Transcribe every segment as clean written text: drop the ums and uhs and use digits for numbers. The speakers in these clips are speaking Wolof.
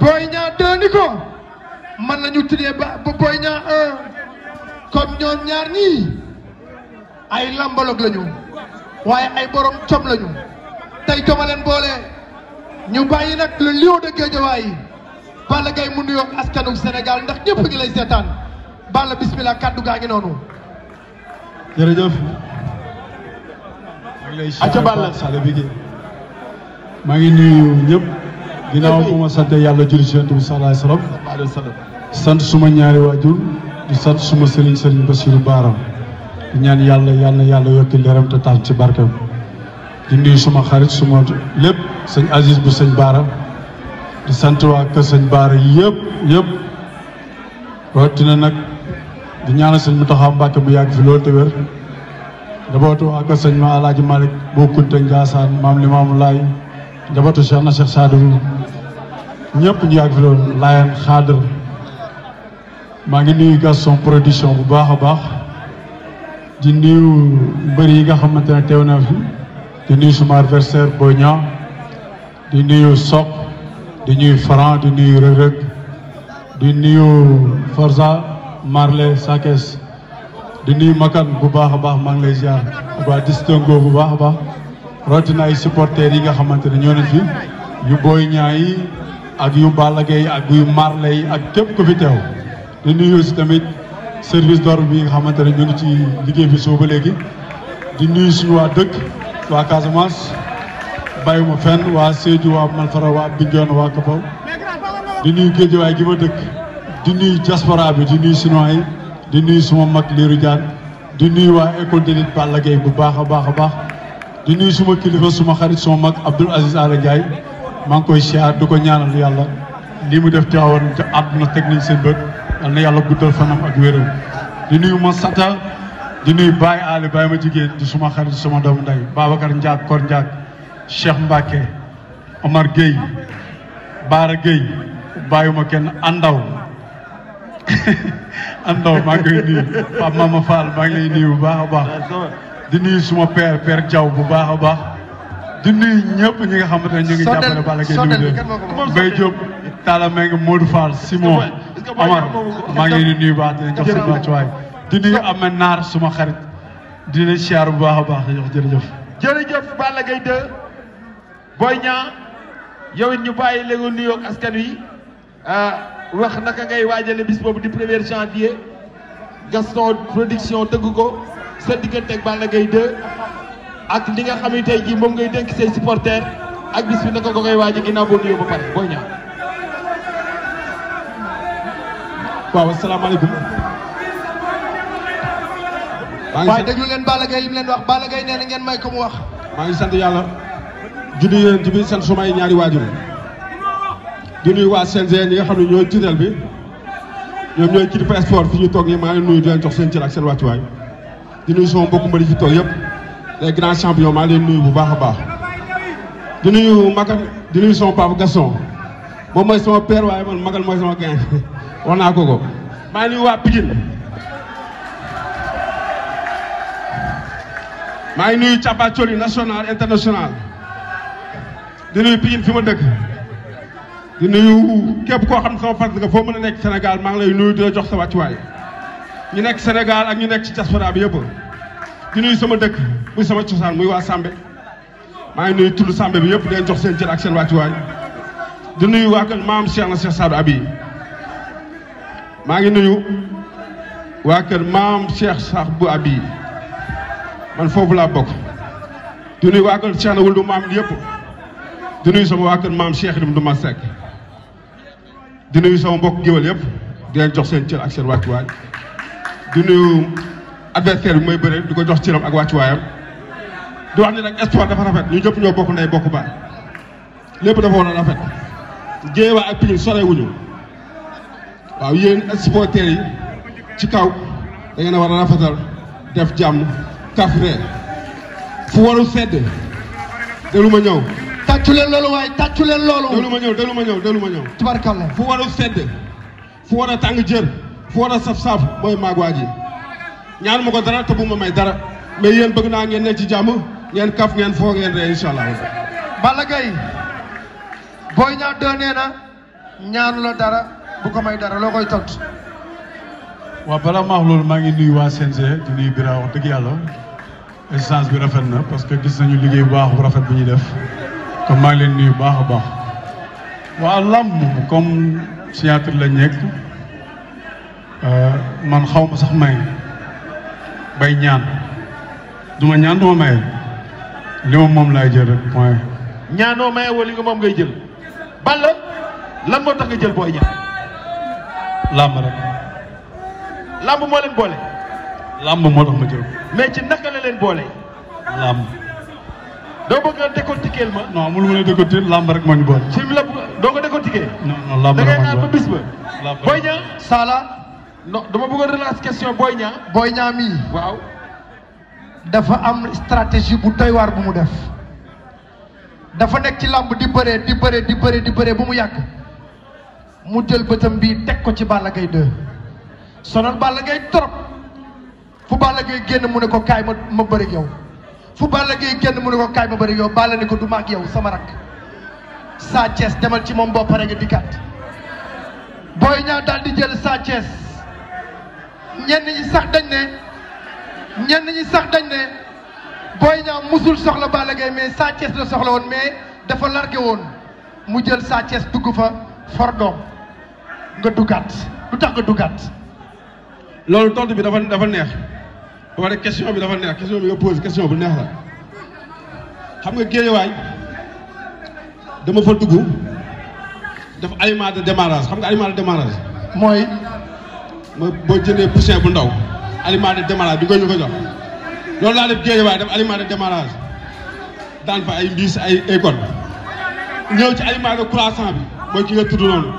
Boy Niang 2 ni ko man lañu tuddee ba Boy Niang 1 comme ñoom ñaar ñii ay lambalog lañu waaye ay borom com lañu tey coma leen boole ñu bàyyi nag le lion de Guédiawaye Balla Gaye mu nuyoo askanu Sénégal ndax ñëpp ngi lay seetaan Balla bismillah kaddu gaa ngi noonu. jërëjëf. acca Balla maa ngi nuyu ñëpp. ginnaaw bu ma sant yàlla julli ci Yonent bi sallallahu alayhi wa sallam. sant suma ñaari waajur di sant suma sëriñ Bassirou Baram di ñaan yàlla yokki leeram te taal ci barkeem di nuyu suma xarit suma lépp sëñ Aziz bu sëñ Baara di sant waa kër sëñ Baara yëpp rawatina nag di ñaanal sëñ Mountakha Mbacké mu yàgg fi loolu te wér njabootu waa kër sëñ ma Alaaji Malick Bou Kounta Ndiassane maam Limaamu Laay njabootu Cheikh na Cheikh Sadou ñëpp ñu yàgg fi loolu Laayeen Xaadir maa ngi nuyu Gaston production bu baax a baax di nuyu mbër yi nga xamante ne teew na fi di nuyu suma adversaire Boy Niang di nuyu Sokh di nuyu Franc di nuyu Reug Reug di nuyu Forza Marley Sakes di nuyu Makan bu baax a baax maa ngi lay ziar ak waa Distingo bu baax a baax rawatina ay supporters yi nga xamante ne ñoo nañ fi yu Boy Niang yi ak yu Balla Gaye ak yu Marley yi ak képp ku fi teew di nuyu aussi tamit service d'ordre bi nga xamante ne ñu ngi ci liggéey bi soo ba léegi di nuyu suñu waa dëkk waa Casamance bàyyiwuma fenn waa Sédhiou waa Malfara waa Bignona waa Kapaw di nuyu Guédiawaye gi ma dëkk di nuyu diaspora bi di nuyu chinois yi di nuyu suma mag Lirou Diane di nuyu waa école de lutte Balla Gaye bu baax a baax di nuyu suma kilifa suma xarit suma mag Abdoul Aziz Ala Ndiaye maa ngi koy siyaar du ko ñaanal yàlla lii mu def teewoon te àdduna teg nañ seen bët yal na yàlla guddal fanam ak wéram di nuyu ma sata di nuyu Baye Ali Baye ma jigéen di suma xarit suma doomu ndey Babacar Ndiak Kor Ndiak Cheikh Mbacke Omar Gueye Baara Gueye bàyyuma kenn Andaw maa ngi koy nuyu Pape Mama Fall maa ngi lay nuyu bu baax a baax di nuyu suma père Diaw bu baax a baax di nuyu ñëpp ñi nga xamante ne ñu ngi jàppale Balla Gaye nuyu Mbaye Diop Talla Meng Modou Fall Simon Omar maa ngi leen di nuyu baax dinañ jox seen wàccuwaay di nuyu Ameth Naar suma xarit di leen siyaar bu baax a baax di jox jërëjëf Balla Gaye 2 Boy Niang yow it ñu bàyyi léegi nuyoo ak askan wi wax naka ngay waajale bis boobu di 1er janvier Gaston production tëgg ko sa diggante ak Balla Gaye 2 ak li nga xam ne tey jii moom ngay dénk say supporters ak bis bi naka ko koy waaje ginnaaw boo nuyoo ba pare Boy Niang. waaw asalaamaaleykum. waaye déglu leen Balla Gaye li mu leen wax Balla Gaye nee na ngeen may ko mu wax. maa ngi sant yàlla. junni yéen bi sant sumay ñaari waajur. di nuyu waa CNG ñi nga xam ne ñooy tutel bi ñoom ñooy kilifa sport fi ñu toog nii maa ngi nuyu di leen jox seen cër ak seen wàccuwaay. di nuyu sama mbokku mbëri fi toog yëpp les grands champions maa ngi leen nuyu bu baax a baax. di nuyu Makan di nuyu sama papa Gaston moom mooy sama père waaye man Makan mooy sama gain wax naa ko. maa ngi nuyu waa Pikine maa ngi nuyu Thiapathioly national international di nuyu Pikine fi ma dëkk di nuyu képp koo xam ne sama fans nga foo mën a nekk Sénégal maa ngi lay nuyu di la jox sa wàccuwaay ñu nekk Sénégal ak ñu nekk ci diaspora bi yëpp di nuyu sama dëkk muy sama cosaan muy waa Sambe maa ngi nuyu tudd Sambe bi yëpp di leen jox seen cër ak seen wàccuwaay di nuyu waa kër maam Cheikh na Cheikh Sadou Abi maa ngi nuyu waa kër maam Cheikh Sadou Abi man foofu laa bokk di nuyu waa kër Cheikh na wul du maam yëpp di nuyu sama waa kër maam Cheikh Ibrahima Douma Seck di nuyu sama mbokk géwél yëpp di leen jox seen cër ak seen wàccuwaay di nuyu adversaire bi may bëre di ko jox cëram ak wàccuwaayam di wax ni nag sport dafa rafet ñu ñëpp ñoo bokk ndey bokk baay lépp dafa war a rafet Guédiawaye ak Pikine sorewuñu waaw yéen supporters yi ci kaw da ngeen a war a rafetal def jàmm kafre fu waru sedd delu ma ñëw tàccu leen loolu waaye tàccu leen loolu. delu ma ñëw. tubarkalla. fu waru sedd fu war a tàng jër fu war a saf-saf mooy maagwaa ji ñaan ma ko dara te bu ma may dara mais yéen bëgg naa ngeen ne ci jàmm ngeen kaf ngeen foo ngeen ree incha allah. Balla Gaye Boy Niang 2 nee na ñaanu la dara bu ko may dara loo koy tontu. waaw balaa ma wax loolu maa ngi nuyu waa CNG di nuyu Bira wax dëgg yàlla échange bi rafet na parce que gis nañu liggéey bu baax bu rafet bu ñuy def comme maa ngi leen nuyu baax a baax. waa làmb comme signature la nekk man xaw ma sax may bay ñaan duma ñaan duma maye li ma moom laay jël rek point. ñaanoo maye wala li nga moom ngay jël. Balla lan moo tax nga jël Boy Niang. làmb rek. làmb moo leen boole. làmb moo tax ma jël. mais ci naka la leen boole. làmb. doo bëgg a décortiquer ma. non amul mu ne décortiquer làmb rek moo ñu boole. ci la doo ko décortiquer. non làmb da rek ngay moo ñu naan ba boole. bis ba. Boy Niang. Sala. non dama bëgg a relancer question Boy Niang. Boy Niang mii. waaw. dafa am stratégie bu doy waar bu mu def. dafa nekk ci làmb di bëree bu mu yàgg. mu jël bëtam bii teg ko ci Balla Gaye 2. sonal Balla Gaye trop. fu Balla Gaye génn mu ne ko kaay ma bëri yow. fu Balla Gaye génn mu ne ko kaay ma bëri yow Balla ne ko du maag yow sama rak. Sa Thiès demal ci moom boo paree nga dikkaat. Boy Niang daal di jël Sa Thiès. ñenn ñi sax dañ ne Boy Niang musul soxla Balla Gaye mais Sa Thiès la soxla woon mais dafa largué woon mu jël Sa Thiès dugg fa for doom nga duggaat lu tax nga duggaat. loolu tontu bi dafa neex ba pare question bi dafa neex question bi nga posé question bu neex la xam nga géejawaay dama fa dugg def aliment de démarrage xam nga aliment de démarrage. mooy. boo jëndee poussin bu ndaw aliment de démarrage bi nga ñu ko jox loolu laa def géejawaay def aliment de démarrage daan fa ay mbiis ay école ñëw ci aliment de croissant bi mooy ki nga tudd noonu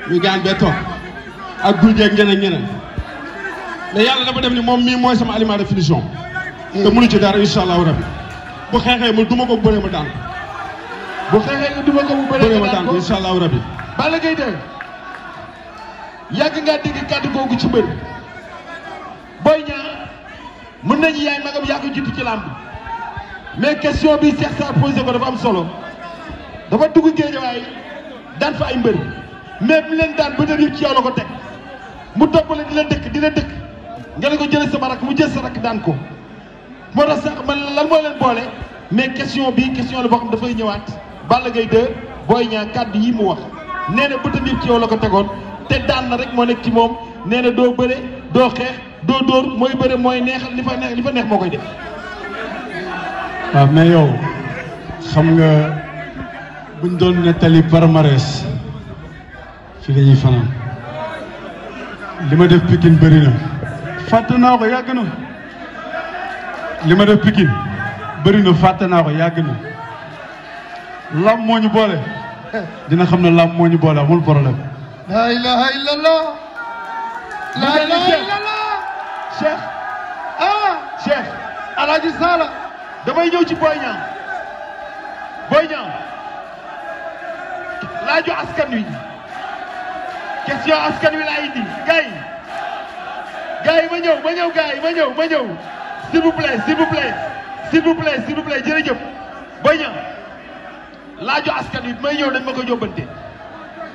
muy gaan bee toog ak guy geeg ñeneen mais yàlla dafa def ni moom mii mooy sama aliment de finition. te mënu ci dara incha allahu rabi bu xeexee ma duma ko bu bëree ma daan bu xeexee nga duma ko bu bëree ma daan ko incha allahu rabi. Balla Gaye 2 yàgg ngaa dégg kàddu googu ci mbër. Boy Niang mën nañu yaay magam yaa ko jiitu ci làmb mais question bi Cheikh Sarr posé ko dafa am solo dafa dugg géejawaay daan fa ay mbër mais bi leen daan ba yëpp ci yow la ko teg mu toppale di la dëkk nga ne ko jëlee sama rak mu jël sa rak daan ko moo tax sax man lan moo leen boole mais question bi question la boo xam dafay ñëwaat Balla Gaye 2 Boy Niang kàddu yi mu wax nee na bëtam yëpp ci yow la ko tegoon te daan na rek moo nekk ci moom nee na doo bëre doo xeex doo dóor mooy bëre mooy neexal li fa neex moo koy def. waaw mais yow xam nga buñ doon nettali palmarès fi dañuy fanaan li ma def Pikine bëri na fàtte naa ko yàgg na li ma def Pikine bëri na fàtte naa ko yàgg na lam moo ñu boole dina xam ne lam moo ñu boole amul problème. la ilaha illallah. la ilaha illallah. Cheikh. Cheikh. Alaaji Sala. damay ñëw ci Boy Niang. Boy Niang. laaju askan wi. question askan wi laa indi gars yi ma ñëw s'il vous plaît jërëjëf Boy Niang laaju askan wi may ñëw dañ ma ko yóbbante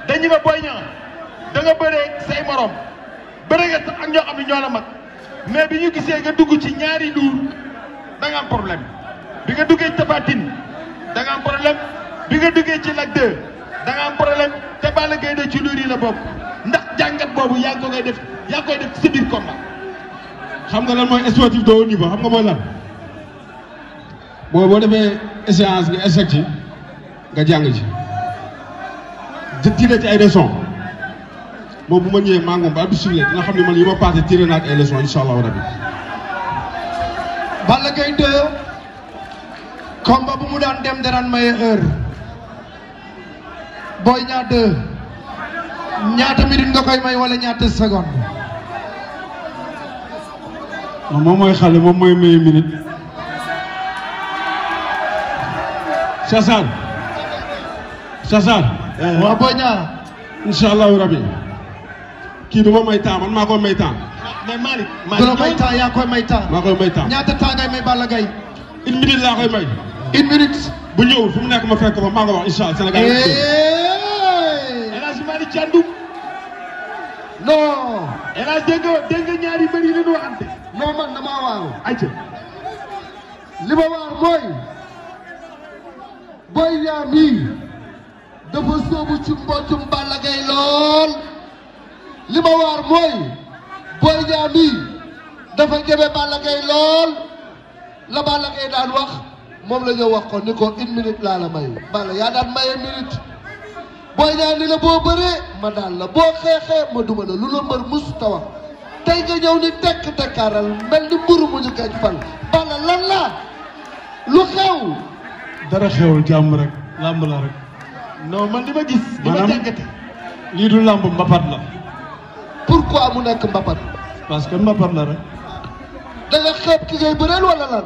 dañu ma Boy Niang da nga bëree say morom bëre nga ak ñoo xam ne ñoo la mag mais bi ñu gisee nga dugg ci ñaari luur da nga am problème bi nga duggee ci Tapha Tine da nga am problème bi nga duggee ci Lac 2 da nga am problème te Balla Gaye 2 ci luur yi la bokk ndax jàngat boobu yaa ngi koy def sa biir combat. xam nga lan mooy sportif de haut niveau xam nga mooy lan boo defee échéance nga échec ci nga jàng ci tiré ci ay leçons moom bu ma ñëwee maa ngi moom ba du suivre dina xam ne man yi ma passé tiré naa ak ay leçons incha allahu rabi. Balla Gaye 2 combat bu mu daan dem daraan maye heure Boy Niang 2 ñaata minute nga koy may wala ñaata seconde. non moom mooy xale moom mooy maye minute. Sassane. waaw Boy Niang. incha allahu rabi kii du ma may temps man maa koy may temps. mais Malick. du la may temps yaa koy may temps. maa koy may temps ñaata temps ngay may Balla Gaye. une minute laa koy may. une minute. bu ñëwul fu mu nekk ma fekk ko maa ko wax incha allah Sénégal. El Hadj Malick Thiandoum. non. El Hadj dégg nga ñaari mbër yi leen waxante. non man damaa waaru. ayca. li ma waar mooy Boy Niang mii dafa sóobu ci mbootum Balla Gaye lool. li ma waar mooy Boy Niang mii dafa jëme Balla Gaye lool. la Balla Gaye daan wax moom la ñu wax ko ni ko 1 minute laa la may. Balla yaa daan maye minute. Boy Niang ni la boo bëree ma daan la boo xeexee ma duma la lu la mbër mus ta wax tey nga ñëw ni tekk tekkaaral mel ni mburu mu ñu gaj fal. Balla lan la lu xew. dara xewul jàmm rek làmb la rek. non man li ma gis. li ma jàngate. lii du làmb mbapat la. pourquoi mu nekk mbapat. parce que mbapat la rek. da nga xeeb ki ngay bëreel wala lan.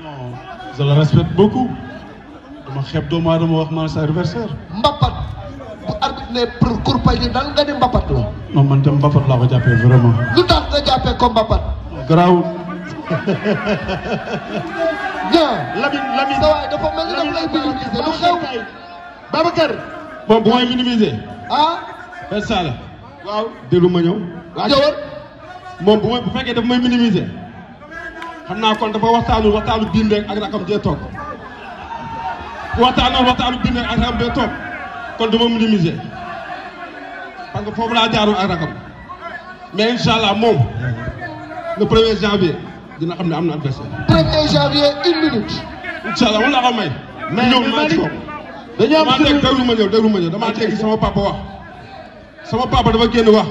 non je le respecte beaucoup. dama xeeb doomu aadama wax ma sa adversaire. mbapat bu arbitre ne pour kurpañ ni dal nga ni mbapat la. non man tam mbapat laa ko jàppee vraiment. lu tax nga jàppee ko mbapat. garaawul. Lamine sa waay dafa mel ni daf lay minimiser lu xew. Babacar. moom bu may minimiser. ah. benn saala. waaw déglu ma ñëw. jëwal. moom bu fekkee daf may minimiser. xam naa kon dafa waxtaanu biir ak rakam jee toog. waxtaanu biir ak rakam jee toog. kon du ma minimiser. parce que foofu laa jaaroon ak rakam. mais incha allah moom le 1er janvier dina xam ne am na adversaire. 1er janvier 1 minute. incha allah wala ko may. mais ñëw maa ci kaw. dañoo am damaa dégg déglu ma ñëw damaa dégg sama papa wax. sama papa dafa génn wax.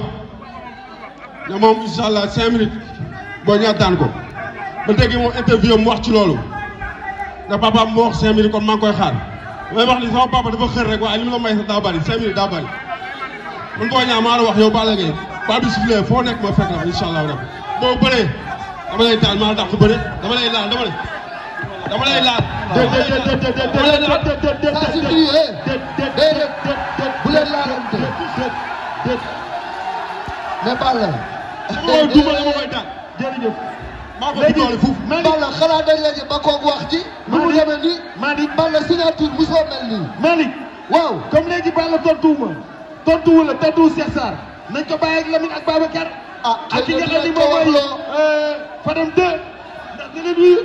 ne moom incha allah 5 minutes boo ñaar daan ko. ba dégg moom interview mu wax ci loolu. ne papa mu wax 5 minutes kon maa ngi koy xaar. may wax ni sama papa dafa xër rek waaye li mu la may sax daa bari 5 minutes daa bari. man boo ñaa maa la wax yow Balla Gaye ba bi sifflé foo nekk ma fekk la incha allah rabbi boo bëree dama lay taal maa la tax ko bëre dama lay laal dama lay laal. ça suffit déedéet bu leen laalante mais Balla. mooy duma dama koy daal. jërëjëf. maa ko doole fuuf. Balla xanaa dañ léegi ba koog wax ji. nu mu demee nii. Malick Balla signature mosoo mel nii. Malick. waaw comme léegi Balla tontuwuma. tontuwu la tontuwu Cheikh Sarr. nañ ko bàyyi ak Lamine ak Babacar. ah ak ki nga xam ni moom mooy Fadam 2. ndax da nga nuyu.